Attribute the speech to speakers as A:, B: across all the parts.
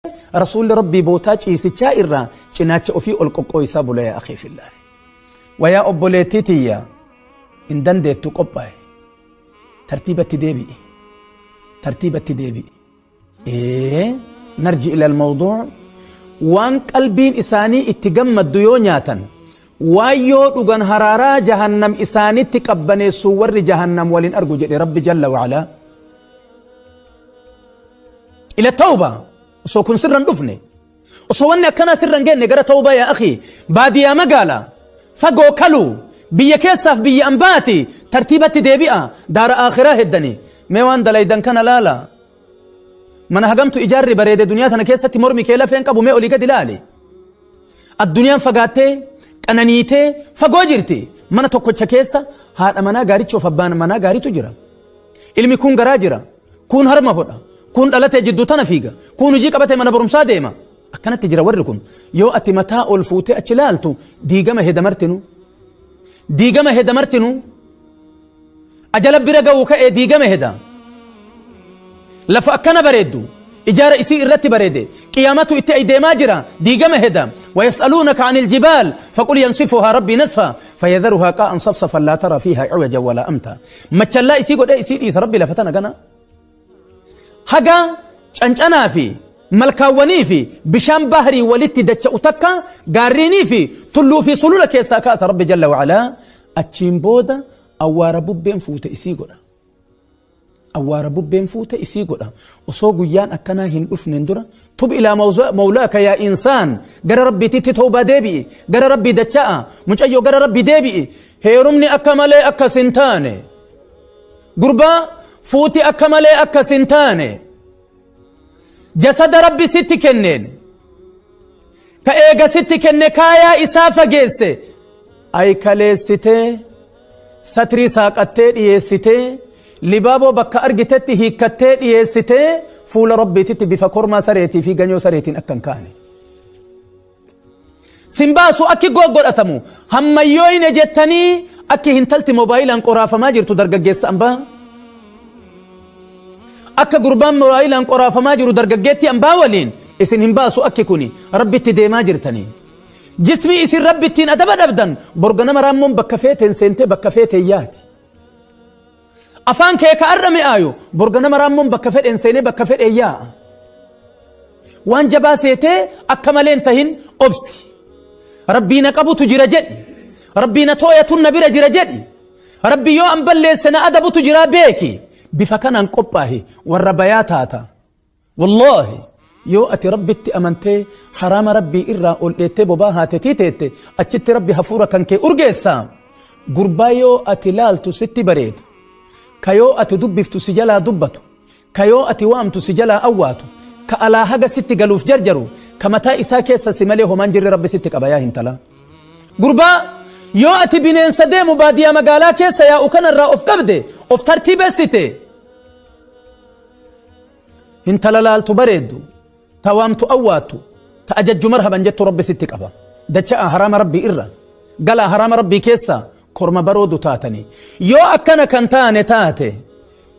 A: Rasuulli Rabbii bootaa ciisichaa irraa cinaacha ofii ol qoqqooysaa bula yaa akhii fillah. Wayaa obboleettii tiyya hin dandeettu qophaa'e. Tartiibatti deebi'i. Tartiibatti deebi'i. Ee narji ila almawduu waan qalbiin isaanii itti gammaddu yoo nyaatan waan yoo dhugan haraaraa jahannam isaanitti qabbaneessu warri jahannam waliin argu jedhe Rabbi jalla wa'alaa. Ila tawba osoo kun sirra hin dhufne osoo wanni akkanaa sirra hin geenne gara tawbaa yaa akhi baadiyaa magaala fagoo kaluu biyya keessaaf biyya ambaati tartiibatti deebi'a daara aakhiraa heddani mee waan dalaydan kana laala mana hagamtu ijaarri bareede duniyaa tana keessatti mormi kee lafeen qabu mee olii gadi laali addunyaan fagaattee qananiitee fagoo jirti mana tokkocha keessa haadha manaa gaarichoof abbaan manaa gaaritu jira Ilmi kuun garaa jira, kuun harma hodha, kuun dhalatee jidduu tana fiiga, kuun hojii qabatee mana barumsaa deema. Akkanatti jira warri kun. Yoo ati mataa ol fuutee achi laaltu diigama heda martinu. Diigama heda martinu. Ajala bira ga'uu ka'ee diigama heda. Lafa akkana bareeddu. Ijaara isii irratti bareede. Qiyaamatu itti ay deemaa jira. Diigama heda. Wayas'aluunaka anil jibaal faqul yansifuhaa rabbii nasfa fayadharuhaa qaa'an safsafan laa tara fiihaa iwajan walaa amta. Machallaa isii godhee isii dhiisa rabbi lafa tana gana. Haga cancanaa fi malkaawwanii fi bishaan bahrii walitti dacha'u takka gaarriinii fi tulluu fi sulula keessaa kaasa rabbi jalla wa'alaa achiin booda awwaara bubbeen fuute isii godha. Awwaara bubbeen fuute isii godha. Osoo guyyaan akkanaa hin dhufneen dura tub ilaa mawlaaka yaa insaan gara rabbiititti tawbaa deebi'i gara rabbii dacha'a mucayyoo gara rabbii deebi'i heerumni akka malee akkas hin taane gurbaa fuuti akka malee akkas hin taane jasada rabbi sitti kenneen ka eega sitti kenne kaayaa isaa fageesse ay kaleessitee Satrii saaqattee dhiyeessitee, libaaboo bakka argitetti hiikkattee dhiyeessitee fuula Rabbiititti bifa kormaa sareetii fi ganyoo sareetiin akka hin kaane. Sin baasu akki googgodhatamu hammayyooyne jettanii akki hintalti moobaayilaan qoraafamaa jirtu dargaggeessa ambaa. Akka gurbaan moobaayilaan qoraafamaa jiru dargaggeettii ambaa waliin isin hin baasu akki kuni Rabbitti deemaa jirtanii. Jismii isin Rabbi ittiin adaba dhabdan bor ganama raammoon bakka feeteen seentee bakka feeteen yaati. Afaan kee ka arra mi'aayu bor ganama raammoon bakka fedheen seenee bakka fedheen yaa'a. Waan jabaa seetee akka malee hin tahin obsi. Rabbii na qabutu jira jedhi. Rabbii na tooyatun na bira jira jedhi. Rabbi yoo an balleesse na adabutu jira beeki. Bifa kanaan qophaahi warra bayaa taata. Wallaahi yoo ati Rabbitti amantee haraama Rabbii irraa ol dheettee bobaa haatetii teette achitti Rabbi hafuura kan kee urgeessa. Gurbaa yoo ati laaltu sitti bareedu, ka yoo ati dubbiftu si jalaa dubbatu, ka yoo ati waamtu si jalaa awwaatu, ka alaa haga sitti galuuf jarjaru, ka mataa isaa keessa si malee homaan jirre Rabbi sitti qaba yaa hintalaa. Gurbaa yoo ati bineensa deemu baadiyaa magaalaa keessa yaa'u kanarraa of qabde of tartiibessite Hintala laaltu bareeddu, ta waamtu awwaattu, ta ajajju marhaban jettu Rabbi sitti qaba. Dacha'a haraama Rabbii irra, galaa haraama Rabbii keessa korma baroodu taatanii. Yoo akkana kan taane taate,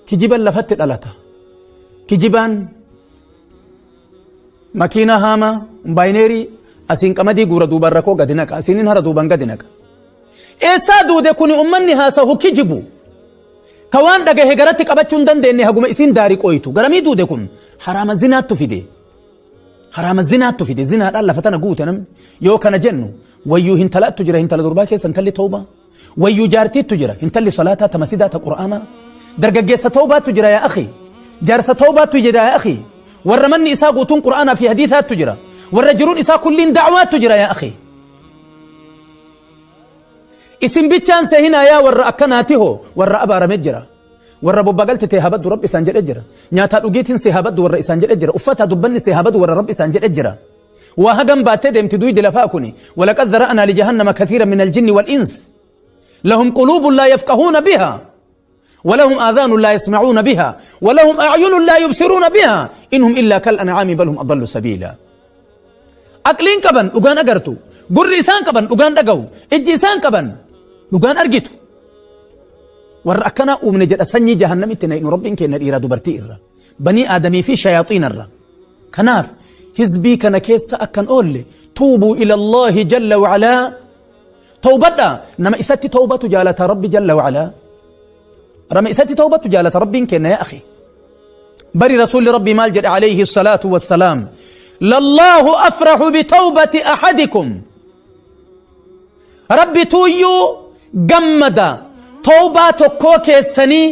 A: kijiban lafatti dhalata. Kijibaan makiina haama, baayineerii, asiin qamadii guura duubaan rakoo gadi naqa, asiinin hara duubaan gadi naqa. Eessaa duude kuni ummanni haasahu kijibu. Ka waan dhagahe garatti qabachuu hin dandeenne haguma isiin daari qoytu. Garamii duude kun haraama zinaattu fide. Haraama zinaattu fide. Zinaadhaan lafa tana guute namni. Yoo kana jennu wayyuu hintalaattu jira hintala durbaa keessa intalli tawbaa. Wayyuu jaartiittu jira intalli salaataa ta masidaa ta qur'aanaa. Dargaggeessa tawbaattu jira yaa akhi. Jaarsa tawbaattu jira yaa akhi. Warra manni isaa guutuun qur'aanaa fi hadiisaattu jira. Warra jiruun isaa kulliin da'waattu jira yaa akhi. Isin bichaan sehinaa yaa warra akkanaati hoo warra abaarame jira. Warra bobbagalti tee habaddu rabbi isaan jedhe jira. Nyaataa dhugiitiin si habaddu warra isaan jedhe jira. Uffataa dubbanni si habadu warra rabbi isaan jedhe jira. Waa hagam baattee deemti duydi lafaa kuni. Walaqad zara'anaa lijahannama kathiira min aljinni wal ins. Lahum quluubun laa yafqahuuna bihaa. ولهم آذان لا يسمعون بها ولهم أعين لا يبصرون بها إنهم إلا كالأنعام بل هم أضل سبيلا Aqliin qaban dhugaan agartu. Gurri isaan qaban dhugaan dhaga'u. Ijji isaan qaban dhugaan argitu. Warra akkanaa uumne jedha sanyii jahannamitti naqnu rabbiin keenya dhiiraa dubartii irra. Banii aadamii fi shayaaxiina irra. Kanaaf Hizbii kana keessa akkan oolle tuubuu ila Allaahi jalla wacalaa. Tawbadha nama isatti tawbatu jaalata Rabbi jalla wacalaa. Nama isatti tawbatu jaalata Rabbiin kenna yaa akhi. Bari Rasuulli Rabbii maal jedhe alayhi salaatu wassalaam. Lallaahu afrahu bitawbati ahadikum. Rabbi tuuyyuu gammada tawbaa tokkoo keessanii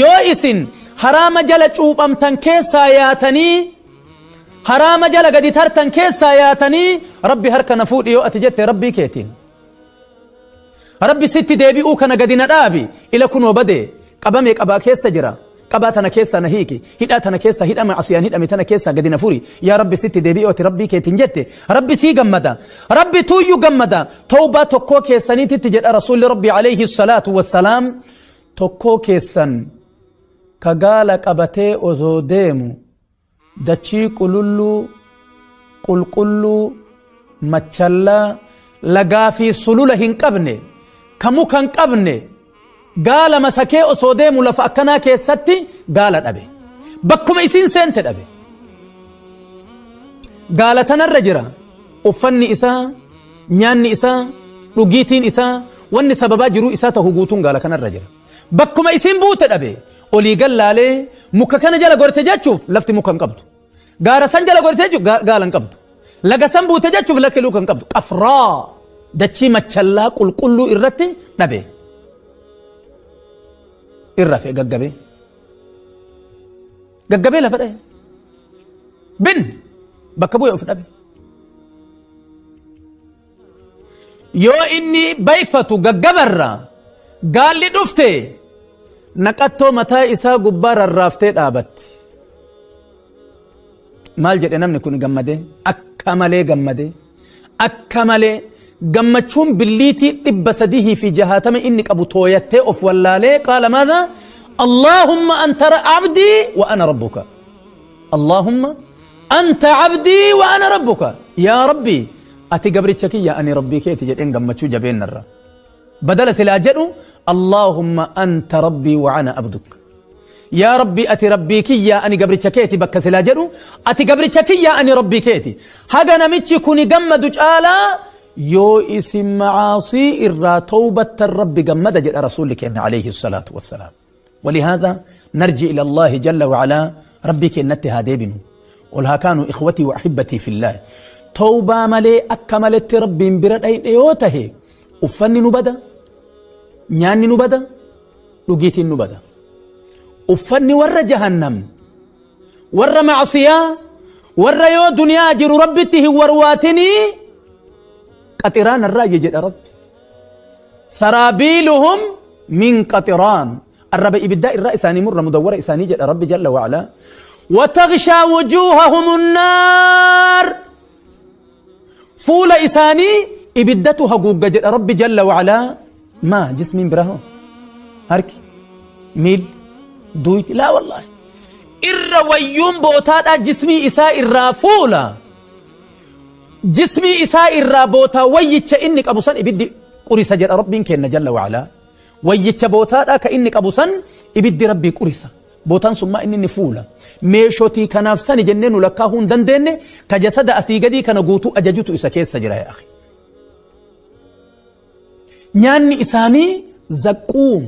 A: yoo isin haraama jala cuuphamtan keessaa yaatanii haraama jala gadi tartan keessaa yaatanii Rabbi harka na fuudhi yoo ati jette Rabbii keetiin. Rabbi sitti deebi'uu kana gadi na dhaabi ila kunoo bade qabame qabaa keessa jira qabaa tana keessaa na hiiki hidhaa tana keessaa hidhama asiyaan hidhame tana keessaa gadi na furi yaa Rabbi sitti deebi'uu ati Rabbii keetiin jette Rabbi sii gammada Rabbi tuuyyuu gammada tawbaa tokkoo keessaniititti jedha Rasuulli Rabbi alayhi salaatu wassalaam tokkoo keessan ka gaala qabatee osoo deemu dachii qululluu qulqulluu machallaa lagaa fi sulula hin qabne ka muka hin qabne gaala masakee osoo deemu lafa akkanaa keessatti gaala dhabe bakkuma isiin seente dhabe gaala tanarra jira uffanni isaa nyaanni isaa dhugiitiin isaa wanni sababaa jiruu isaa tahu guutuun gaala kanarra jira Bakkuma isiin buute dhabe. Olii gad laalee muka kana jala gorte jechuuf lafti muka hin qabdu. Gaara san jala gorte jechuuf gaala hin qabdu. Laga san buute jechuuf lakki luka hin qabdu. Qafraa dachii machallaa qulqulluu irratti dhabe. Irra fe gaggabee. Gaggabee lafa dhahe. Bin bakka bu'e of dhabe. Yoo inni bayfatu gaggabarra gaalli dhufte naqattoo mataa isaa gubbaa rarraaftee dhaabatti. Maal jedhe namni kun gammadee? Akka malee gammadee. Akka malee gammachuun billiitii 360 inni qabu tooyattee of wallaalee qaala maadha? Allaahumma anta abdii wa ana rabbuka. Allaahumma anta abdii wa ana rabbuka. Yaa Rabbii ati gabricha kiyya ani Rabbii keeti jedheen gammachuu jabeennarra. Badala silaa jedhu Allaahumma anta rabbii wa ana abduk. Yaa Rabbii ati Rabbii kiyya ani gabricha keeti bakka silaa jedhu ati gabricha kiyya ani Rabbii keeti. Haga namichi kuni gammadu caalaa yoo isin macaasii irraa tawbattan Rabbi gammada jedha Rasuulli keenya alayhi salaatu wassalaam. ولهذا نرجع إلى الله جل وعلا ربي كنت هاديبنو قل كانوا إخوتي وأحبتي في الله توبة ملي أكملت ربي برد أين يوته أفني نبدا نياني نبدا لقيتي نبدا أفني ور جهنم ور معصية ور يو دنيا جر ربته ورواتني قطران الرأي جد ربي سرابيلهم من قطران الرب إبداء الرأي إساني مرة مدورة إساني جل ربي جل وعلا وتغشى وجوههم النار فول إساني إبدتها قوق جل ربي جل وعلا ما جسم براهو هركي ميل دويت لا والله إر ويوم بوتادا جسمي إساء إرى فولا جسمي إساء إرى بوتا ويتش إنك أبو سن إبدي قريسة جل ربي كن جل وعلا wayyicha bootaadha ka inni qabu san ibiddi Rabbii qurisa. Bootaan sun maa inni ni fuula. Meeshotii kanaaf sani jennee nu lakkaahuu hin dandeenye ka jasada asii gadii kana guutuu ajajutu isa keessa jira yaa akhi. Nyaanni isaanii zaquum.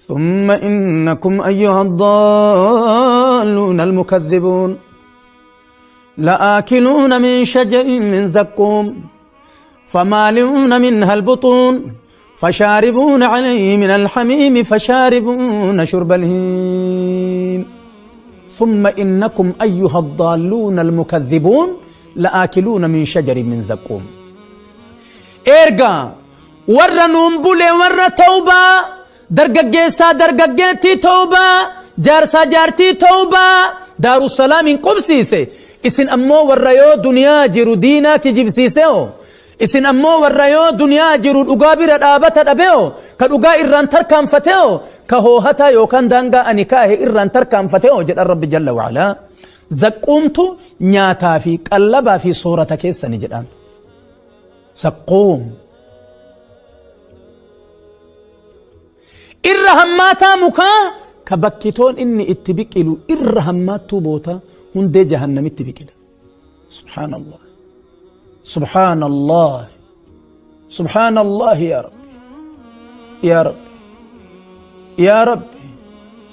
A: ثم إنكم أيها الضالون المكذبون لآكلون من شجر من زقوم فمالئون منها البطون فشاربون عليه من الحميم فشاربون شرب الهيم ثم إنكم أيها الضالون المكذبون لآكلون من شجر من زقوم. إرجع ورا نومبولي ورا توبة درجة درجة توبة جارسا جارتي توبة دار السلام قبسيسي إسن أمو ورا يو دنيا جرو دينا كجبسيسيو isin ammoo warra yoo duniyaa jiru dhugaa bira dhaabata dhabeo ka dhugaa irraan tarkaanfateo ka hoohataa yookaan daangaa ani kaahe irraan tarkaanfateo jedhan Rabbi jalla wa'alaa. Zaquumtu nyaataa fi qallabaa fi soorata keessani jedhaan. Zaquum. Irra hammaataa mukaa ka bakkitoon inni itti biqilu irra hammaattuu boota hundee jahannamitti biqila. Subhaanallah. Subhaanallah. Subhaanallah yaa Rabbi. Yaa Rabbi. Yaa Rabbi.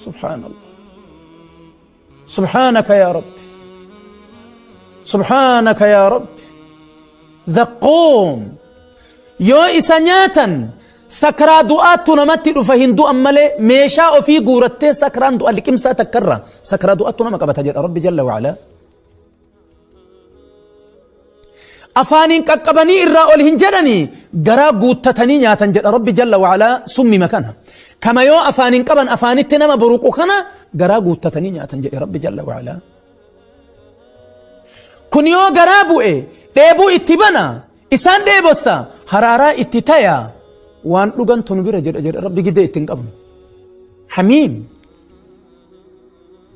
A: Subhaanallah. Subhaanaka yaa Rabbi. Subhaanaka yaa Rabbi. Zaqqoom. Yoo isa nyaatan sakraa du'aattu namatti dhufa hin du'an malee meeshaa ofii guurattee sakraan du'a liqimsaa takkarra sakraa du'aattu nama qabata jedha Rabbi jalla wa'alaa. Afaaniin qaqqabanii irraa ol hin jedhanii garaa guuttatanii nyaatan jedha Rabbi jalla wa'alaa summima kana. Kama yoo afaaniin qaban afaanitti nama buruqu kana garaa guuttatanii nyaatan jedhe Rabbi jalla wa'alaa. Kun yoo garaa bu'e dheebuu itti bana isaan dheebossa haraaraa itti taya waan dhugantu nu bira jedha jedha Rabbi gidee itti hin qabnu. Hamiim.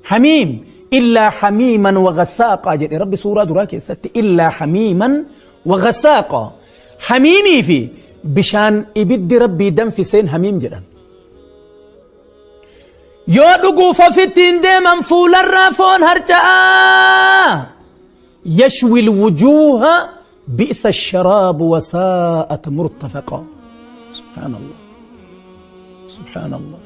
A: Hamiim illaa hamiiman wagassaaqa jedhe Rabbi suuraa duraa keessatti illaa hamiiman wagassaaqa. Hamiimii fi bishaan ibiddi Rabbii danfiseen hamiim jedhan. Yoo dhuguuf ofitti hin deeman fuularraa foon harca'aa. Yashwi lwujuuha bi'sa sharaabu wasaa'at murtafaqa. Subhaanallah. Subhaanallah.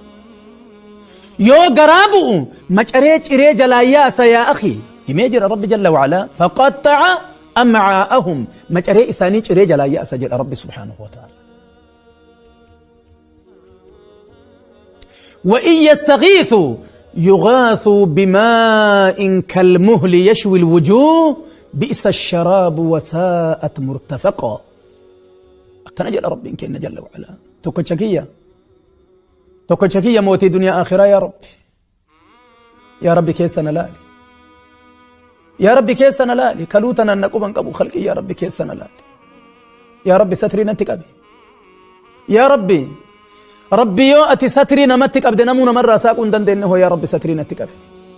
A: Yoo garaa bu'u macaree ciree jalaa yaasa yaa akhi. Himee jira Rabbi jalla wa'alaa. Faqaxxa'a am'aa'ahum. Macaree isaanii ciree jalaa yaasa jedha Rabbi subhaanahu wa ta'ala. وإن يستغيثوا يغاثوا بماء كالمهل يشوي الوجوه بئس الشراب وساءت مرتفقا كان جل ربي كان جل وعلا توكو توكو موتي دنيا آخرة يا ربي يا ربي كيسنا لالي يا ربي كيسنا لالي كلوتنا نقوم قبو خلقي يا ربي كيسنا لالي يا ربي ستري نتك يا ربي ربي yoo ati satrii namatti qabde namuu namarraa saaquu hin dandeenye hoo yaa Rabbi satrii natti qabi.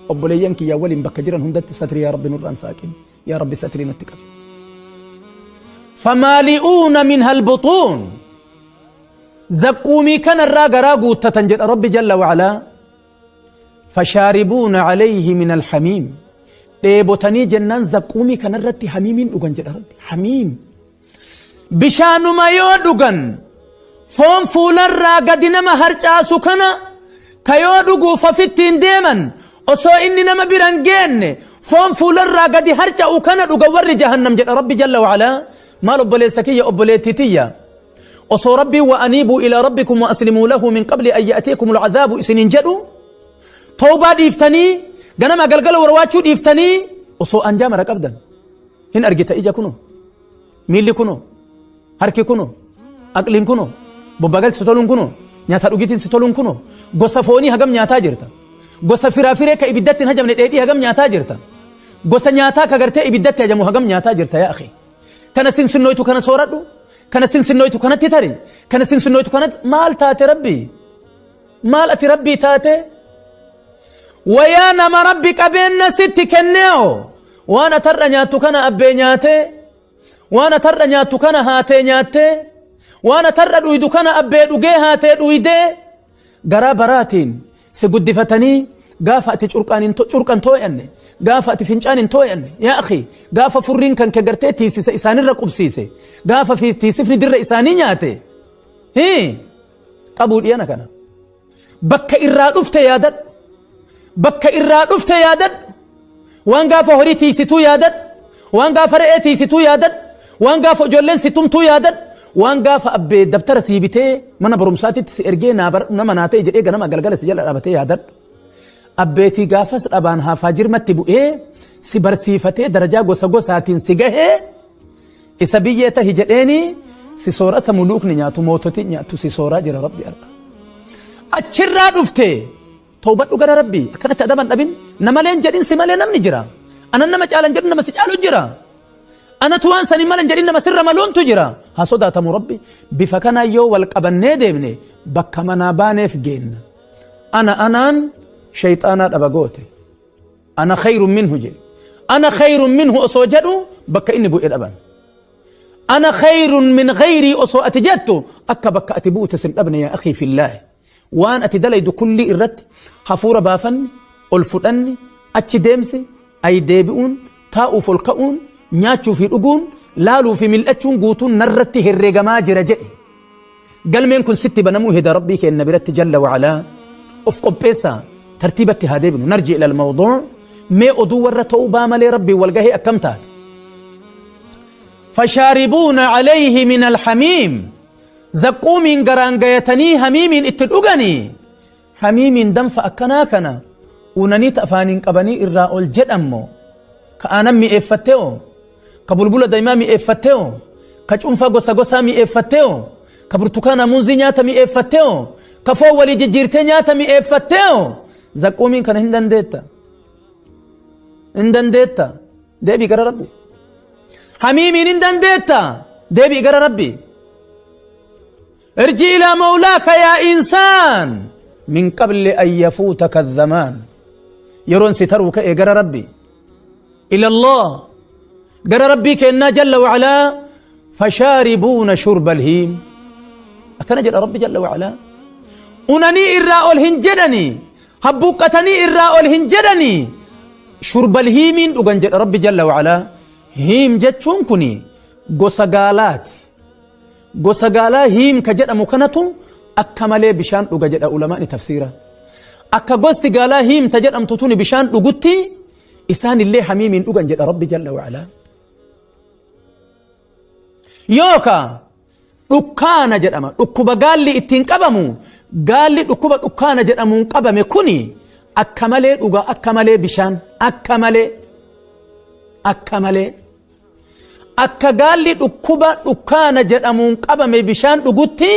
A: Obboleeyyan kiyya waliin bakka jiran hundatti satrii yaa Rabbi nurraan saaqin. Yaa Rabbi satrii natti qabi. Famaali'uuna minha albutuun. Zaqquumii kanarraa garaa guuttatan jedha Rabbi jalla wa'alaa. Fashaaribuuna alayhi min alhamiim. Dheebotanii jennaan zaqquumii kanarratti hamiimiin dhugan jedha Rabbi. Hamiim. Bishaanuma yoo dhugan foon fuularraa gadi nama harcaasu kana ka yoo dhuguuf ofitti hin deeman osoo inni nama bira hin geenne foon fuularraa gadi harca'u kana dhuga warri jahannam jedha Rabbi jalla wa'alaa. Maal obboleessa kiyya obboleettii tiyya osoo Rabbiin wa aniibuu ilaa rabbikum wa aslimuu lahu min qabli an ya'tiikum al'adhaabu isiniin jedhu tawbaa dhiiftanii ganama galgala warwaachuu dhiiftanii osoo anjaa mara qabdan hin argita ija kunoo miilli kunoo harki kunoo aqliin kunoo bobbagalti si toluun kunoo nyaata dhugitiin si toluun kunoo gosa foonii hagam nyaataa jirta gosa firaafiree ka ibiddatti hin hajamne dheedhii hagam nyaataa jirta gosa nyaataa ka gartee ibiddatti hajamu hagam nyaataa jirta yaa akhi kana sinsinnoytu kana sooradhu kana sinsinnoytu kanatti tari kana sinsinnoytu kanatti maal taate rabbii maal ati rabbii taate wayaa nama rabbi qabeenna sitti kennee'o waan atarra nyaattu kana abbee nyaatee waan atarra nyaattu kana haatee nyaattee waan atarra dhuydu kana abbee dhugee haatee dhuydee garaa baraatiin si guddifatanii gaafa ati curqan too'anne gaafa ati fincaan hin too'anne yaa akhi gaafa furriin kan kee gartee tiisisa isaanirra qubsiise gaafa fi tiisifni dirra isaanii nyaate hii qabuu dhiyana kana bakka irraa dhufte yaadadhu bakka irraa dhufte yaadadhu waan gaafa horii tiisituu yaadadhu waan gaafa re'ee tiisituu yaadadhu waan gaafa ijoolleen si tumtuu yaadadhu waan gaafa abbee dabtara sii bitee mana barumsaatitti si ergee nama naa ta'e jedhee ganama galgala si jala dhaabatee yaadadhu. Abbeetii gaafas dhabaan haafaa jirmatti bu'ee si barsiifatee darajaa gosa gosaatiin si gahee isa biyyee tahi jedheeni si soorata muluukni nyaatu moototi nyaatu si sooraa jira Rabbi har'a. Achirraa dhufte tawbadhu gara Rabbii akkanatti adaban dhabin namaleen jedhin si malee namni jira. Anan nama caalan jedhu nama si caalu jira. Anatu waan sanii malan jedhin nama sirra maluuntu jira. Haa sodaatamu Rabbi bifa kanaan yoo wal qabannee deemne bakka manaa baaneef geenna. Ana anaan shayxaanaa dhaba goote. Ana khayrun minhu jedhe. Ana khayrun minhu osoo jedhu bakka inni bu'e dhaban. Ana khayrun min ghayrii osoo ati jettu akka bakka ati buute sin dhabne yaa akhii fillaahi. Waan ati dalaydu kullii irratti hafuura baafanni ol fudhanni achi deemsi ay deebi'uun taa'uuf ol ka'uun Nyaachuu fi dhuguun, laaluu fi mil'achuun guutuun narratti herreegamaa jira jedhe. Galmeen kun sitti banamuu heda Rabbii keenna biratti jalla wa'alaa. Of qopheessaa, tartiibatti haa deebinu. Narji ilal mawduu. Mee oduu warra tawbaa malee Rabbiin wal gahee akkam taate? Fashaaribuuna alayhi min alhamiim. Zaquumiin garaan gayatanii hamiimiin itti dhuganii. Hamiimiin danfa akkanaa kana unanii afaaniin qabanii irraa ol jedhammoo, ka aanan mi'eeffattee oo, ka bulbula daa'imaa mi'eeffattee oo, ka cuunfaa gosa gosaa mi'eeffattee oo, ka burtukaana muuzii nyaata mi'eeffattee oo, ka foon walii jijjiirtee nyaata mi'eeffattee oo, zaquumiin kana hin dandeetta. Hin dandeetta. Deebii gara Rabbi. Hamiimiin hin dandeetta. Deebii gara Rabbi. Irji ilaa mawlaaka yaa insaan min qabli an yafuutaka zamaan. Yeroon si taruu ka'e gara Rabbi. Ila Allah. Gara Rabbii kennaa jalla wa'alaa fashaaribuuna shurba alhiim. Akkana jedha Rabbi jalla wa'alaa. Unanii irraa ol hin jedhanii, habbuuqqatanii irraa ol hin jedhanii, shurba alhiimiin dhugan jedha Rabbi jalla wa'alaa. Hiim jechuun kuni gosa gaalaati. Gosa gaalaa hiim ka jedhamu kanatu akka malee bishaan dhuga jedha ulamaani tafsiira. Akka gosti gaalaa hiim ta jedhamtu tuni bishaan dhugutti isaan illee hamiimiin dhugan jedha Rabbi jalla wa'alaa. Yookaa dhukkaana jedhama. Dhukkuba gaalli ittiin qabamu, gaalli dhukkuba dhukkaana jedhamuun qabame kuni akka malee dhuga, akka malee bishaan, akka malee, akka malee. Akka gaalli dhukkuba dhukkaana jedhamuun qabame bishaan dhugutti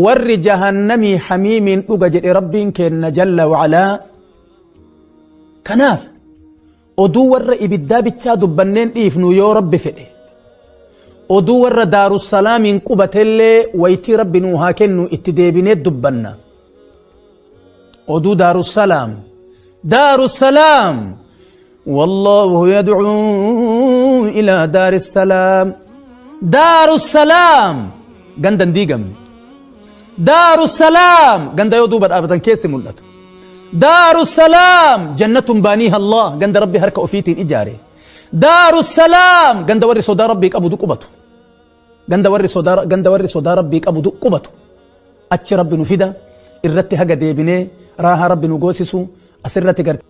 A: warri jahannamii hamiimiin dhuga jedhe Rabbiin keenna jalla wa'alaa. Kanaaf oduu warra ibiddaa bichaa dubbanneen dhiifnu yoo Rabbi fedhe. Oduu warra Daarussalaamiin qubatellee waytii Rabbi nuu haa kennu itti deebinee dubbanna. Oduu Daarussalaam. Daarussalaam. Wallaahu yad'uu ilaa Daarissalaam. Daarussalaam. Ganda hin diigamne. Daarussalaam. Ganda yoo duuba dhaabatan keessi mul'atu. Daarussalaam. Jannatun baaniiha Allah. Ganda Rabbi harka ofiitiin ijaare. Daarussalaam. Ganda warri sodaa Rabbii qabu qubatu. Ganda warri sodaa, ganda warri sodaa Rabbii qabu qubatu. Achi Rabbi nu fida. Irratti haga deebinee raahaa Rabbi nu goosisu. Asirratti gartee.